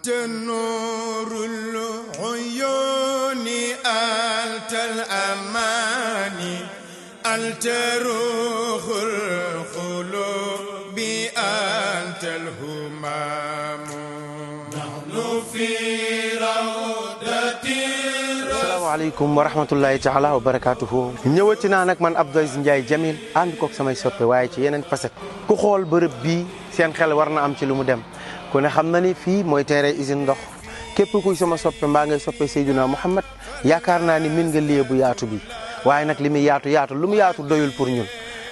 نور العيون أنت الأمان أنت روح القلوب أنت الهمام نحن في روضة asalaamaaleykum wa rahmatullahi taala wa barakaatuhu ñëwati naa nag man Abdou Aziz Ndiaye Jamil ànd koog samay soppe waaye ci yeneen facette ku xool bërëb bii seen xel war na am ci lu mu dem ku ne xam na ni fii mooy terrain usine ndox képp kuy sama soppe mbaa ngay soppe Seydina Mouhamed yaakaar naa ni min nga lieu bu yaatu bi waaye nag li muy yaatu yaatu lu mu yaatu doyul pour ñun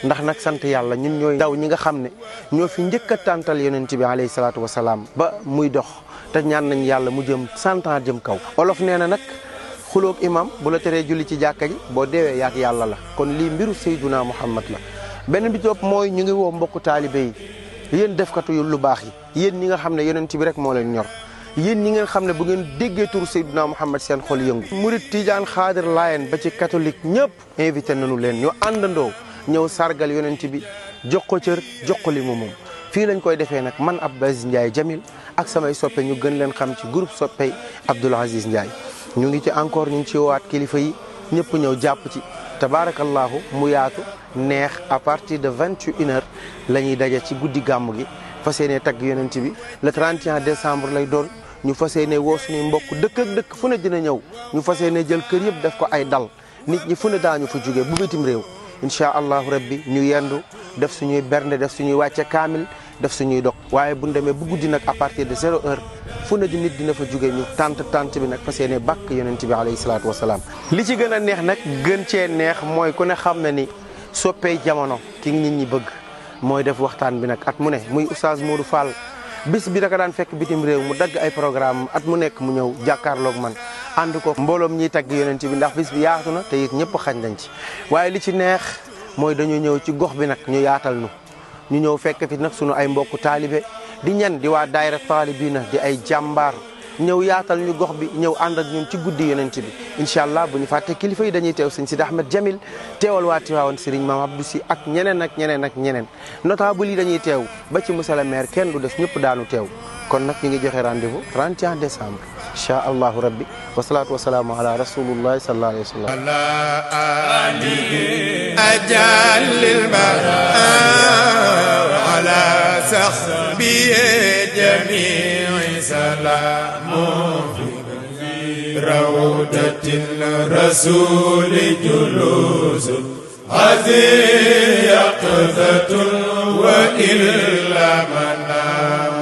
ndax nag sant yàlla ñun ñooy ndaw ñi nga xam ne ñoo fi njëkk a tàntal yonent bi alayhi salaatu wasalaam ba muy dox te ñaan nañ yàlla mu jëm 100 ans jëm kaw olof nee na nag xuloog imam bu la teree julli ci jàkka ji boo deewee yaak yàlla la kon lii mbiru Seydina Mouhamed la benn bi topp mooy ñu ngi woo mbokku taalibe yi yéen defkatu yu lu baax yi yéen ñi nga xam ne yonent bi rek moo leen ñor yéen ñi ngeen xam ne bu ngeen déggee turu Seydina Mouhamed seen xol yëngu murit tijaan xaadir laayeen ba ci catholique ñëpp invité nañu leen ñu àndandoo ñëw sargal yonent bi jox ko cër jox ko li mu moom fii lañ koy defee nag man Abdou Aziz Ndiaye Jamil ak samay soppe ñu gën leen xam ci groupe soppey Abdoul Aziz Ndiaye ñu ngi ci encore ñu ngi ci woowaat kilifa yi ñëpp ñëw jàpp ci tabarakallahu mu yaatu neex à partir de 21h la ñuy daje ci guddi gàmm gi fas yéene tagg yonent bi le 31 décembre lay doon ñu fas yéene woo suñuy mbokk dëkk ak dëkk fu ne dina ñëw ñu fas yéene jël kër yëpp def ko ay dal nit ñi fu ne daañu fa jóge bu bitim réew incha allahu rabbi ñu yendu def suñuy bernde def suñuy wàcce kaamil def suñuy dog waaye bu ñu demee bu guddi nag à partir de 0h fu ne di nit dina fa jóge ñu tant bi nag fas yéene bàkk yonent bi alayhi salaatu wasalaam li ci gën a neex nag gën cee neex mooy ku ne xam na ni soppey jamono ki nit ñi bëgg mooy def waxtaan bi nag at mu ne muy Oustaz Modou Fall bis bi daka daan fekk bitim réew mu dagg ay programme at mu nekk mu ñëw jàkkaarloog man ànd ko mbooloom ñiy tagg yonent bi ndax bis bi yaatu na te it ñëpp xañ nañ ci waaye li ci neex mooy dañu ñëw ci gox bi nag ñu yaatal nu ñu ñëw fekk fi nag sunu ay mbokku taalibe di ñan di waa daayira taalibina di ay jàmbaar ñëw yaatal ñu gox bi ñëw ànd ak ñun ci guddi yonent bi incha allah bu ñu fàtte kilifa yi dañuy teew sëñ Sidi Ahmed Jamil teewal waa Tiwaawan Serigne Mame Abdou Sy ak ñeneen ak ñeneen ak ñeneen notable yi dañuy teew ba ci monsieur le maire kenn du des ñëpp daanu teew kon nag ñu ngi joxe rendez-vous 31 décembre incha allahu rabbi wasalaatu wasalaamu ala rasulillahi sallallahu alayhi wa sallam ala alihi ajalil bara ala sahbihi jami'i salam في روضة الرسول جلوس هذه يقظة وإلا منام